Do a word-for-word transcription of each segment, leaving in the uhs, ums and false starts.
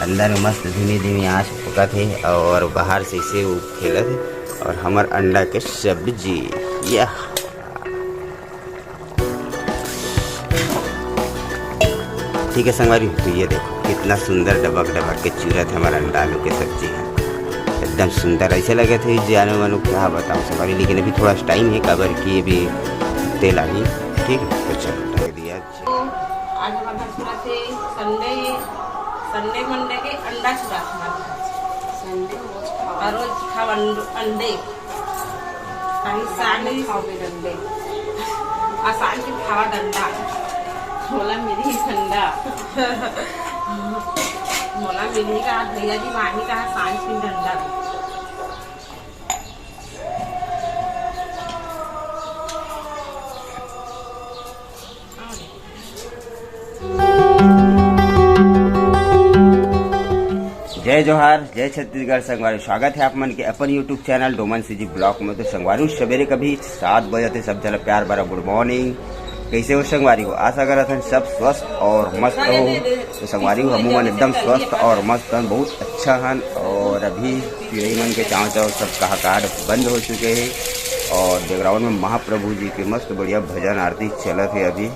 अंदर में मस्त धीमी धीमी आंच पकत हे और बाहर से इसे वो खेलत हे। और हमर अंडा के सब्जी, यह। ठीक है संगवारी, तो ये देखो कितना सुंदर डबक डबक के चूरत हे हमर अंडा आलू के सब्जी हे। एकदम सुंदर, ऐसे लगे थे जाने वालों, क्या बताऊँ संगवारी, लेकिन अभी थोड़ा टाइम है, काबर कि अभी तेल आही। ठीक है, तो चलो ढक दिया। आज हमारे घर सुना थे संडे, संडे मंडे के अंडा चुरा था हमारे घर। संडे रोज खाओ। और रोज खाओ अंड-, अंडे। कहीं शाम में खाओगे डंडे। और शाम के खावा डंडा। मोला मिली ठंडा। मोला मिली का भैया जी माही का सांझ की डंडा। जय जोहार, जय छत्तीसगढ़ संगवारी, स्वागत है आप मन के अपन YouTube channel Doman CG blog में। तो संगवारी, सवेरे कभी सात बजे थे, सब झन ला प्यार भरा गुड मॉर्निंग। कैसे हो संगवारी हो? आशा करत हन सब स्वस्थ और मस्त हो। तो संगवारी हो, हमू मन एकदम स्वस्थ और मस्त हन, बहुत अच्छा हन। और अभी चिड़ई मन के चाव चाव सब कहाकार बंद हो चुके हैं और बैकग्राउंड में महाप्रभु जी के मस्त बढ़िया भजन आरती चलत हे अभी।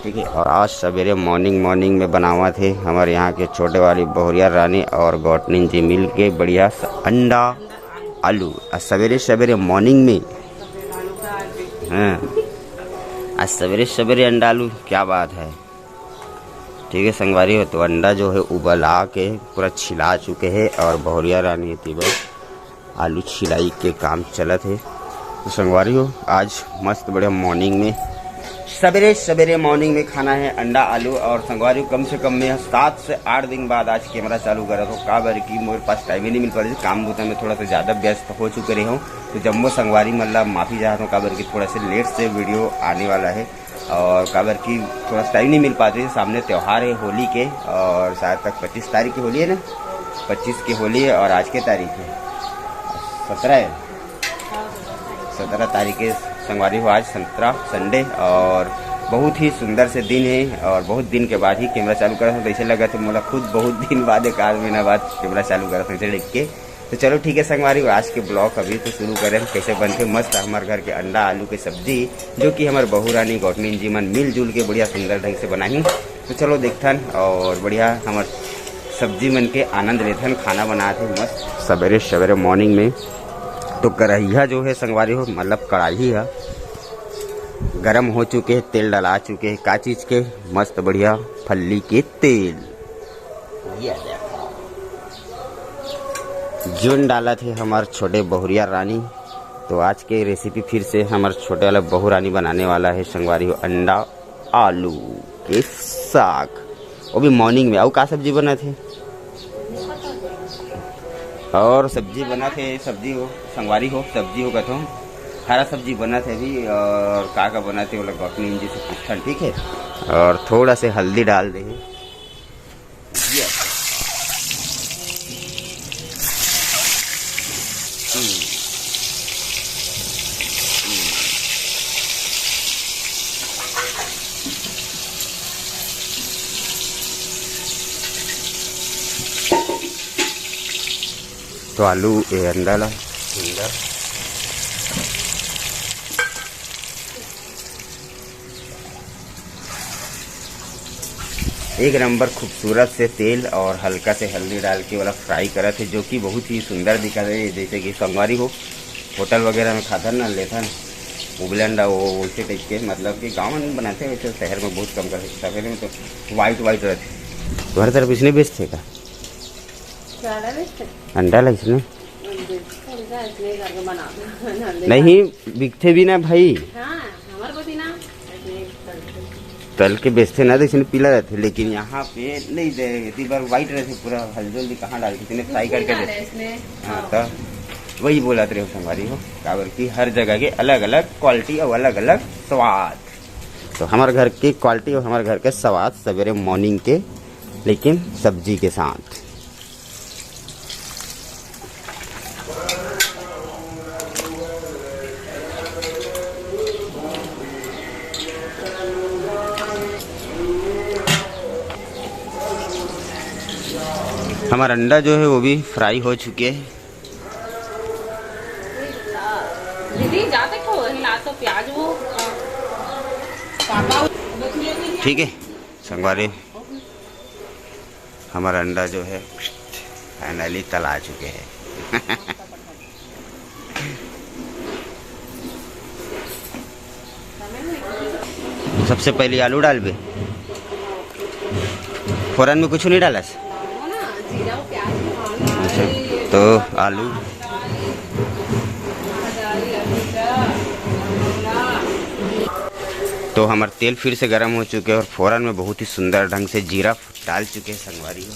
ठीक है, और आज सवेरे मॉर्निंग मॉर्निंग में बनावत हे हमर यहाँ के छोटे वाली बहुरिया रानी और गौटनिन जी मिल के बढ़िया सा अंडा आलू। आज सवेरे सवेरे मॉर्निंग में, हाँ, आज सवेरे सवेरे अंडा आलू, क्या बात है। ठीक है संगवारी हो, तो अंडा जो है उबला के पूरा छिला चुके हैं और बहुरिया रानी एती बर आलू छिलाई के काम चलत हे। तो संगवारी हो, आज मस्त बढ़िया मॉर्निंग में, सवेरे सवेरे मॉर्निंग में खाना है अंडा आलू। और संगवारी हो, कम से कम मैं सात से आठ दिन बाद आज कैमरा चालू करत हूँ, काबर कि मोर पास टाइम ही नहीं मिल पा रही, काम बूता में थोड़ा सा ज़्यादा व्यस्त हो चुके रहे हूँ। तो जम्मो संगवारी मन ला माफ़ी चाहत हूँ, काबर कि थोड़ा से लेट से वीडियो आने वाला है। और काबर कि थोड़ा सा टाइम नहीं मिल पाते, सामने त्यौहार है होली के, और शायद तक पच्चीस तारीख की होली है ना, पच्चीस की होली है और आज के तारीख है सत्रह है, सत्रह तारीख के संगवारी हो, आज सत्रह संडे, और बहुत ही सुंदर से दिन है और बहुत दिन के बाद ही कैमरा चालू करा था, तो ऐसे लगा था मोला खुद बहुत दिन बाद, एक आध महीना बाद कैमरा चालू करा था, ऐसे देख के। तो चलो ठीक है संगवारी, आज के ब्लॉग अभी तो शुरू करें, कैसे बनते मस्त हमारे घर के अंडा आलू के सब्जी, जो कि हमारे बहू रानी गौटनिन जी मन मिलजुल के बढ़िया सुंदर ढंग से बनाही। तो चलो देखथन और बढ़िया हमार सब्जी मन के आनंद लेथन। खाना बनात हे मस्त सवेरे सवेरे मॉर्निंग में। तो करहिया जो है संगवारी हो, मतलब कढ़ाई है, गरम हो चुके हैं, तेल डला चुके हैं, का चीज़ के, मस्त बढ़िया फल्ली के तेल। ये देखो। जोन डालत हे हमार छोटे बहुरिया रानी। तो आज के रेसिपी फिर से हमार छोटे वाला बहू रानी बनाने वाला है संगवारी हो, अंडा आलू के साग, वो भी मॉर्निंग में। अउ का सब्जी बनत हे? और सब्जी बनत हे, सब्जी हो संगवारी हो, सब्जी हो कथों, हरा सब्जी बनत हे अभी। और का का बनत हे, वो लोग गौतमी जी से पूछथन, ठीक है। और थोड़ा से हल्दी डाल दे हे। तो आलू, ए, अंडा ला अंदर। एक नंबर खूबसूरत से तेल और हल्का से हल्दी डाल के वाला फ्राई करत हे, जो कि बहुत ही सुंदर दिखत हे। जैसे कि संगवारी हो, होटल वगैरह में खाथन ना, लेथन उबले अंडा, वो वैसे टाइप के, मतलब कि गाँव में बनाते हैं, वैसे शहर में बहुत कम करते, शहर में तो वाइट वाइट रहते। तुम्हारे तरफ इसने बेचते का? अंडा ला इसने? नहीं, बिकथे भी ना भाई। हाँ, हमारे को थी ना। तल के बेचथे ना, तो इसने पीला रहथे, लेकिन यहाँ पे नहीं दे, एती बार वाइट रहथे, पूरा हल्दी उल्दी कहाँ डाल के इसने फ्राई करके दे। हाँ, तो वही बोलत रहे हो संगवारी हो, काबर कि हर जगह के अलग अलग क्वालिटी और अलग अलग स्वाद। तो हमारे घर की क्वालिटी और हमारे घर के स्वाद सवेरे मॉर्निंग के, लेकिन सब्जी के साथ। हमारा अंडा जो है वो भी फ्राई हो चुके हैं। दीदी, जा देखो, वही ला तो प्याज वो, पापा। ठीक है संगवारी, हमारा अंडा जो है फाइनली तला चुके हैं। सबसे पहले आलू डालबे, फोरन में कुछ नहीं डाला से। अच्छा, तो आलू, तो हमार तेल फिर से गर्म हो चुके हैं और फोरन में बहुत ही सुंदर ढंग से जीरा डाल चुके हैं संगवारी हो।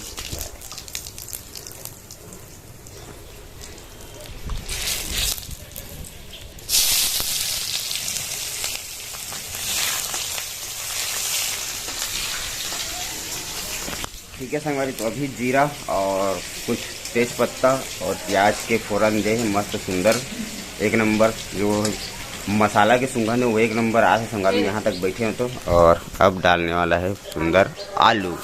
ठीक है संगवारी, तो अभी जीरा और कुछ तेज पत्ता और प्याज के फोरन दे हे, मस्त सुंदर, एक नंबर। जो मसाला के सुंगंध है वो एक नंबर आ है संगवारी, यहाँ तक बैठे हो तो। और अब डालने वाला है सुंदर आलू।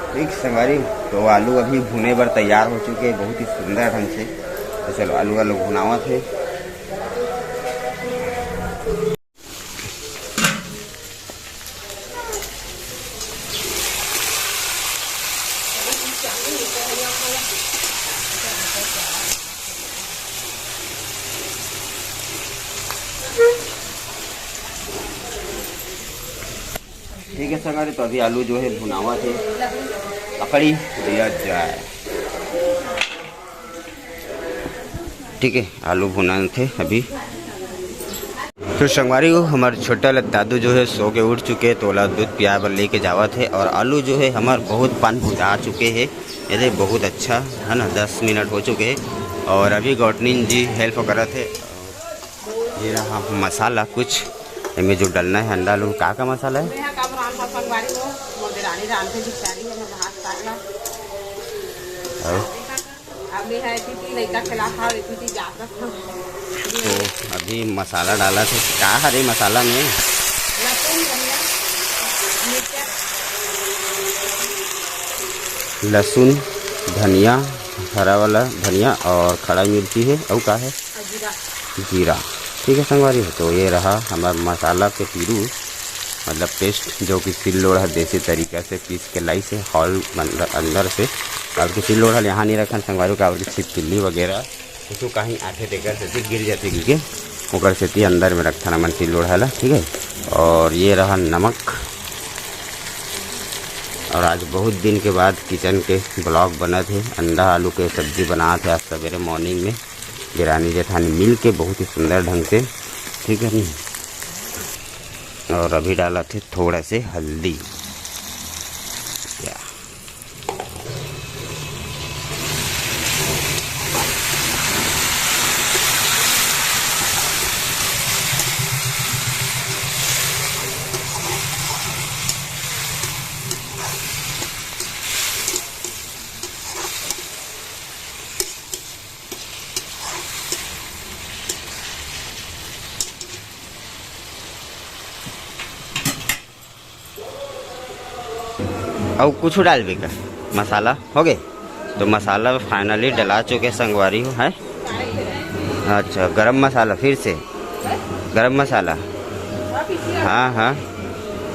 ठीक संगवारी, तो आलू अभी भुने बर तैयार हो चुके हैं बहुत ही सुंदर ढंग से। तो चलो आलू वालू भुनावत है। ठीक है संगवारी, तो अभी आलू जो है भुनावत है, पकड़ी दिया जाए। ठीक है, आलू भुना थे अभी। तो संगवारी हो, हमारे छोटा ल दादू जो है सो के उठ चुके हैं, तो ओला दूध पिया बर लेके जावत है। और आलू जो है हमार बहुत पान भुजा चुके हैं, ये दे बहुत अच्छा है ना, दस मिनट हो चुके हैं। और अभी गौटनिन जी हेल्प करत है। ये रहा मसाला कुछ, एमे जो डलना है अंडा आलू, का का मसाला है? मेहा का बनान था संगवारी हो, मोर देरानी रांधे बिचारी है, मैं भात साग ला। और? अब ये है पीती लइका खिला था, ये पीती जात रखा। तो अभी मसाला डाला थे, का हरे मसाला में? लहसुन, धनिया, मिर्चा। लहसुन, धनिया, हरा वाला धनिया और खड़ा मिर्ची है, और का है? जीरा। ठीक है संगवारी हो, तो ये रहा हमार मसाला के पीरू, मतलब पेस्ट, जो कि सिल लोढ़ा देसी तरीका से पीस के लाइस हे हॉल अंदर, अंदर से। काबर कि सिल लोढ़ा ल यहाँ नहीं रखन संगवारी हो, काबर कि छिपकली वगैरह कुछ कहीं आथे तेकर सेती गिर जाथे कहिके, ओकर सेती अंदर में रखथन हमन सिल लोढ़ा ला, ठीक है। और ये रहा नमक। और आज बहुत दिन के बाद किचन के ब्लॉग बनत हे, अंडा आलू के सब्जी बनात हे आज सवेरे मॉर्निंग में। देरानी जेठानी मिल के बहुत ही सुंदर ढंग से, ठीक है नी। और अभी डालत हे थोड़ा से हल्दी। या। अउ कुछ डालबे का? मसाला हो गए? तो मसाला फाइनली डला चुके संगवारी हो, है? अच्छा, गरम मसाला फिर से, गरम मसाला। हाँ, हाँ।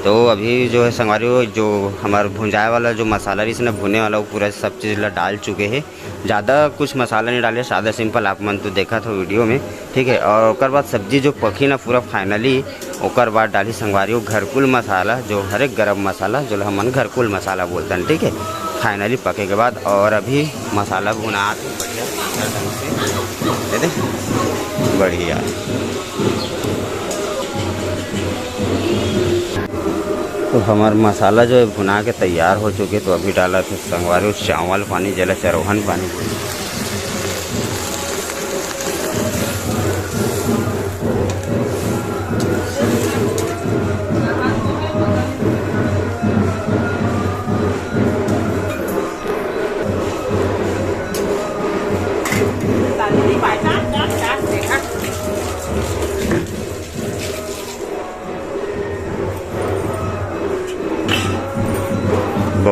तो अभी जो है संगवारी हो, जो हमार भुंजाए वाला जो मसाला रहिस ना, भुने वाला, वो पूरा सब चीज़ ला डाल चुके हैं। ज़्यादा कुछ मसाला नहीं डाले, सादा सिंपल आप मन तो देखा था वीडियो में, ठीक है। और ओकर बाद सब्जी जो पकी ना पूरा फाइनली, ओकर बाद डाली संगवारी हो घरकुल मसाला, जो हरे गरम मसाला, जो हमन घरकुल मसाला बोलतन, ठीक है। फाइनली पके के बाद और अभी मसाला भुनात हे बढ़िया ढंग से, दे दे, बढ़िया। तो हमार मसाला जो है भुना के तैयार हो चुके, तो अभी डालत हे संगवारी हो चावल पानी, जेला चरौहन पानी बोलथे।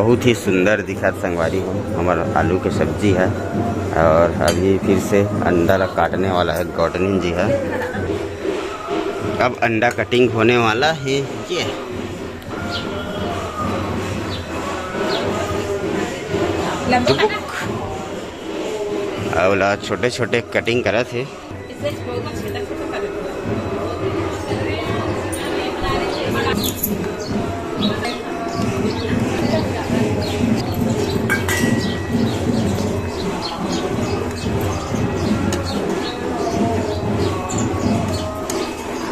बहुत ही सुंदर दिखत संगवारी हो हमर आलू के सब्जी है। और अभी फिर से अंडा ला काटने वाला है गौटनिन जी है। अब अंडा कटिंग होने वाला है। ये टुपुक। अवला छोटे छोटे कटिंग करत हे।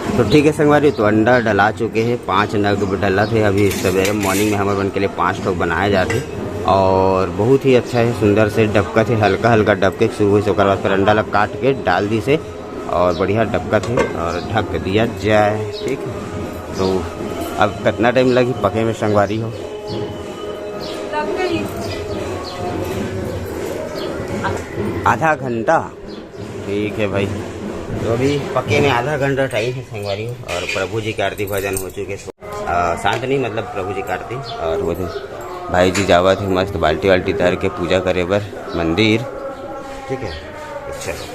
तो ठीक है संगवारी, तो अंडा डला चुके हैं, पाँच नग डला थे। अभी सवेरे मॉर्निंग में हमर मन के लिए पाँच ठो बनाए जाते, और बहुत ही अच्छा है, सुंदर से डबकत है, हल्का हल्का डबके के शुरू हुई, ओकर बाद फिर अंडा ला काट के डाल दी से, और बढ़िया डबकत है और ढक दिया जाए। ठीक है, तो अब कितना टाइम लगी पके में संगवारी हो? आधा घंटा। ठीक है भाई, तो अभी पके में आधा घंटा टाइम है संगवारी हो, और प्रभु जी के आरती भजन हो चुके हैं। अ, शांत नहीं, मतलब प्रभु जी के आरती, और वो भाई जी जावत है मस्त बाल्टी वाल्टी धर के पूजा करे बर मंदिर। ठीक है, तो चलो।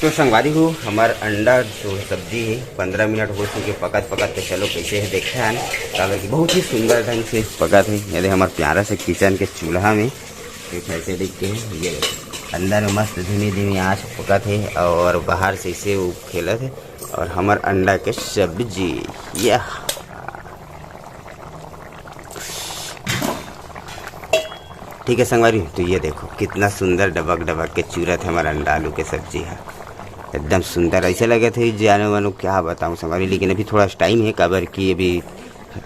तो संगवारी हो, हमार अंडा जो सब्जी है, पंद्रह मिनट हो चुके पकत पकत। तो चलो कैसे है देखते हैं, काबर कि बहुत ही सुंदर ढंग से पकत है। ये दे हमार प्यारा से किचन के चूल्हा में, ये कैसे देख के है, ये देखो, अंदर में मस्त धीमी धीमी आँच पकत है और बाहर से इसे वो खेलत है। और हमार अंडा के सब्जी, यह ठीक है संगवारी, तो ये देखो कितना सुंदर डबक डबक के चूरत है हमारा अंडा आलू के सब्जी है। एकदम सुंदर ऐसे लगे थे जाने वालों, क्या बताऊँ संगवारी, लेकिन अभी थोड़ा टाइम है, काबर कि अभी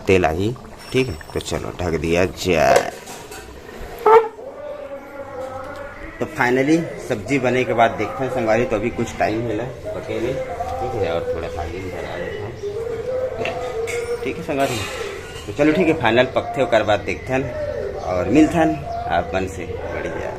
तेल आई। ठीक है, तो चलो ढक दिया जाए। तो फाइनली सब्जी बने के बाद देखते हैं संगवारी, तो अभी कुछ टाइम है ना पके में। ठीक है, और थोड़ा पानी भी भरा देते हैं। ठीक है संगवारी, तो चलो ठीक है, फाइनल पकते ओकर बाद देखते हैं और मिलते हैं आप मन से। बढ़िया।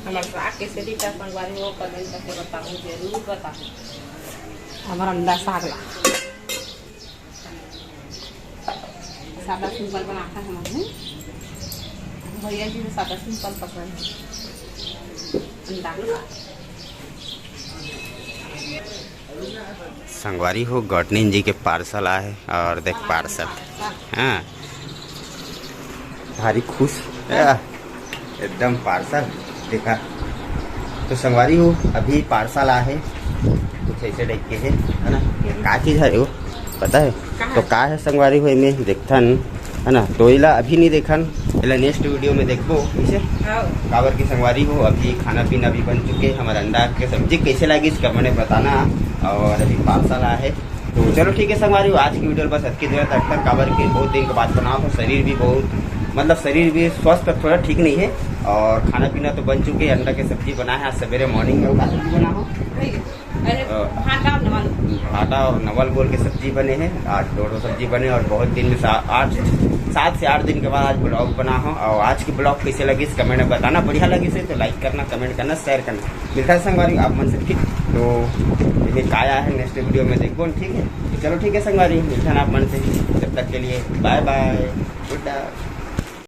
हमर साग के सेती का संगवारी हो, comment करके बताहू, जरूर बताहू। हमर अंडा साग ला सादा सिंपल बनाता है मम्मी, भैया जी भी सादा सिंपल पसंद है अंडा। संगवारी हो, गौटनिन जी के पार्सल आए और देख पार्सल, हाँ, भारी खुश, आ, एकदम पार्सल देखा। तो संगवारी हो, अभी पार्सल आए कुछ ऐसे टाइप के है, है ना? का चीज है वो, पता है? तो का है संगवारी हो, एमे देखथन, है ना? तो एला अभी नहीं देखन, एला नेक्स्ट वीडियो में देखबो। कैसे? हाँ। काबर की संगवारी हो, अभी खाना पीना भी बन चुके, हमारा अंडा के सब्जी कैसे लगी, कमेंट में बताना। और अभी पार्सल आए है, तो चलो ठीक है संगवारी हो, आज की वीडियो बस अतकी देर तक, काबर के बहुत दिन के बाद बनाओ, तो शरीर भी बहुत, मतलब शरीर भी स्वस्थ थोड़ा ठीक नहीं है। और खाना पीना तो बन चुके, अंडा के सब्जी बनाए हैं आज सवेरे मॉर्निंग में। का सब्जी बना हो? अरे, अ, भाटा और नवल। भाटा और नवल गोल के सब्जी बने हैं आज, दो दो सब्जी बने और बहुत दिन में सा-, आठ, सात से आठ दिन के बाद आज ब्लॉग बना हो। और आज की ब्लॉग कैसे लगी, कमेंट में बताना, बढ़िया लगी से तो लाइक करना, कमेंट करना, शेयर करना। मिलता है संगवारी आप मन से ठीक, तो ये काया है नेक्स्ट वीडियो में देखबो, ठीक है? तो चलो ठीक है संगवारी, मिलता है आप मन से, जब तक के लिए बाय बाय, गुड।